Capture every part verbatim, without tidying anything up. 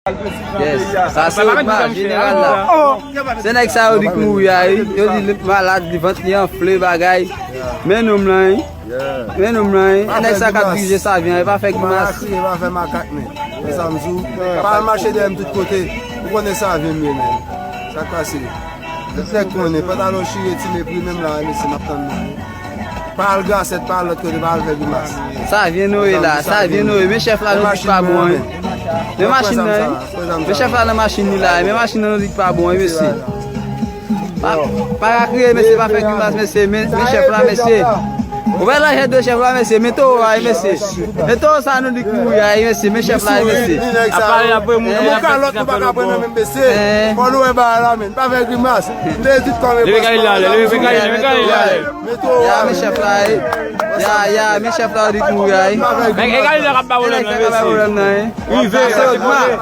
Yes. Sa se Odma, jeneral la. Se nèg sa yo di k mouri a, wi. Yo di li malad, li vant li anfle, bagay. Men nonm lan, wi. Men nonm lan, wi. Nèg sa k ap dirije Savyen an, li pa fè grimas. Pa kriye, pa fè makak, men. Wè sa m di w. Pa al mache dèyè m tout kote. Ou konnen Savyen m ye, men. Sa k pase? Tout nèg konnen, pantalon chire, ti mepri, menm la, mesye, m ap tann nou. Pa al Gasèt, pa al lòt kote, pa al fè grimas. Savyen nou ye la, Savyen nou ye. Men chèf la nou di k pa bon, wi. Men machin nan, wi. Men chèf la nan machin li la, wi. Men machin nan nou di k pa bon, wi, mesye. Pa, pa ka kriye, mesye, pa fè grimas, mesye. Men, men chèf la, mesye. Ou wè lanjè de chèf la, mesye. Men towo a, wi, mesye. Men towo sa nou di k mouri a, wi, mesye. Men chèf la, wi, mesye. Ap pale, ap pale, moun, ap kalòt, nou pa ka pran nan men, mesye. Fò nou wè bagay la, men. Pa fè grimas. M te di tout kòm e pòs. Leve Galil la, leve Galil, leve Galil la. Ya, men chèf la, wi. Ya, ya, men chèf la, yo di k mouri a, wi. Men e Galil la k ap ba pwoblèm nan, mesye. Rive, sa se pwoblèm.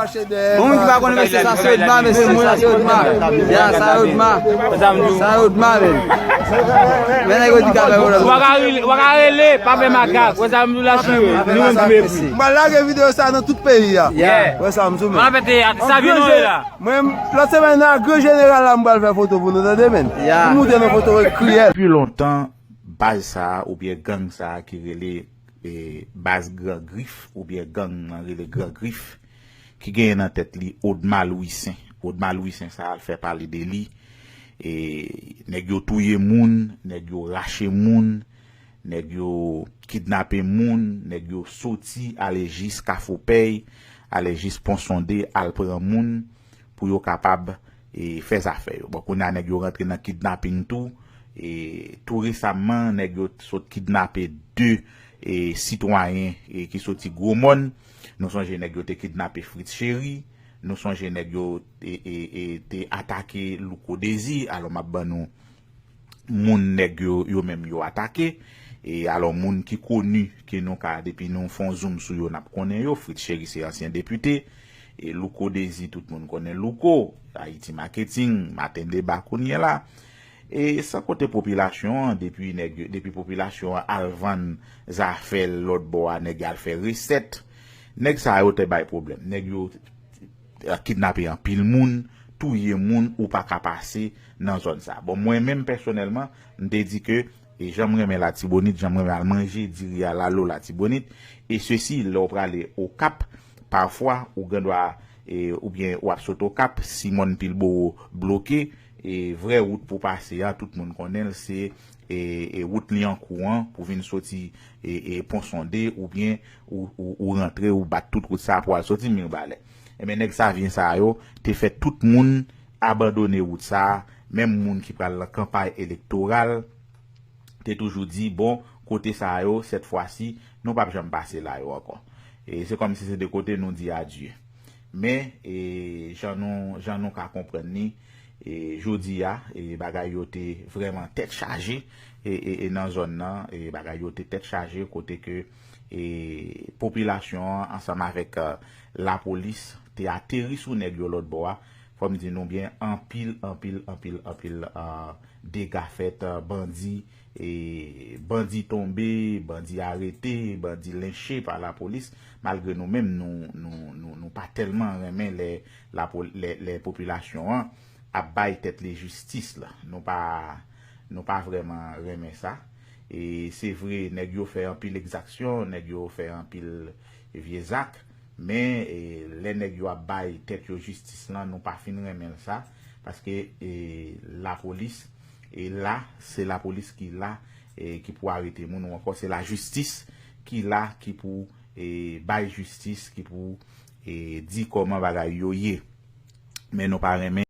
Bon, moun ki pa konnen, mesye, sa se Odma, mesye, sa se Odma. Ya, sa se Odma. Sa se Odma, men. Men nèg yo di k ap fè pwoblèm. Ou pa ka rele, ou pa ka rele, pa fè makak. Wè sa m di w la, chire. Nou menm ki mepri. M pral lage videyo sa nan tout peyi a. Yeah. Wè sa m di w, men. Mwen, lòt semèn nan, gran jeneral la, m pral fè foto pou nou, tande, men. Ya. Pou nou te nan foto kriyèl. Depi lontan, baz sa a, oubyen gang sa a ki rele, e, baz Gran Grif, oubyen gang nan rele Gran Grif, ki genyen nan tèt li Odma Louissaint. Odma Louissaint sa a, l fè pale de li. E, nèg yo touye moun, nèg yo rache moun, nèg yo kidnape moun, nèg yo soti ale jis Kafou Pèy, ale jis Pon Sonde, al pran moun pou yo kapab, e, fè zafè yo. Bon, kounye a, nèg yo rantre nan kidnaping tou. E, tou resamman, nèg yo sot kidnape de, e, sitwayen, e, ki soti Gwomòn. Nou sonje nèg yo te kidnape Fritz Chéry. Nou sonje nèg yo, e, e, e, te atake Louko Désir. Alò, m ap ban nou moun nèg yo, yo menm yo atake. E alò, moun ki koni, ke nou ka, depi nou fè yon zoom sou yo, n ap konnen yo. Fritz Chéry se ansyen depite. E Louko Désir, tout moun konnen Louko. Haiti Marketing, Maten Deba kounye a la. E san konte popilasyon an, depi nèg yo, depi popilasyon an al vann zafè l lòt bò a, nèg al fè resèt. Nèg sa yo te bay pwoblèm. Nèg yo kidnape anpil moun, touye moun, ou pa ka pase nan zòn sa. Bon, mwen menm pèsonèlman, m te di ke, e jan m renmen Latibonit, jan m renmen al manje diri a lalo Latibonit, e sesi, lè w prale Okap, pafwa, ou gen dwa, e, oubyen w ap sot Okap, si Mòn Pilbowo bloke, e vrè wout pou pase a, tout moun konnen l, se, e, e wout Lyankou an, pou vin soti, e, e Pon Sonde, oubyen ou, ou, ou rantre, ou bat tout wout sa pou al soti Mibalè. Ebyen, nèg Savyen sa yo te fè tout moun abandone wout sa, menm moun ki pral nan kanpay elektoral, te toujou di, bon, kote sa yo, sèt fwa si, nou p ap janm pase la yo ankò. E se kòmsi se de kote nou di adye. Men, e, jan nou, jan nou ka konprann li, e, jodi a, e, bagay yo te vrèman tèt chaje, e, e, e nan zòn nan, e, bagay yo te tèt chaje, kote ke, e, popilasyon an, ansanm avèk, e, lapolis, te ateri sou nèg yo lòt bò a. Fò m di nou byen, anpil, anpil, anpil, anpil, e, dega fèt, e, bandi, e, bandi tonbe, bandi arete, bandi lenche pa lapolis, malgre nou menm, nou, nou, nou, nou pa tèlman renmen lè, lapo-, lè, lè popilasyon an ap bay tèt li jistis la. Nou pa, nou pa vrèman renmen sa. E se vre, nèg yo fè anpil egzaksyon, nèg yo fè anpil vye zak, men, e, lè nèg yo ap bay tèt yo jistis lan, nou pa fin renmen l sa, paske, e, lapolis, e la, se lapolis ki la, e, ki pou arete moun, ou ankò se lajistis ki la, ki pou, e, bay jistis, ki pou, e, di kòman bagay yo ye. Men nou pa renmen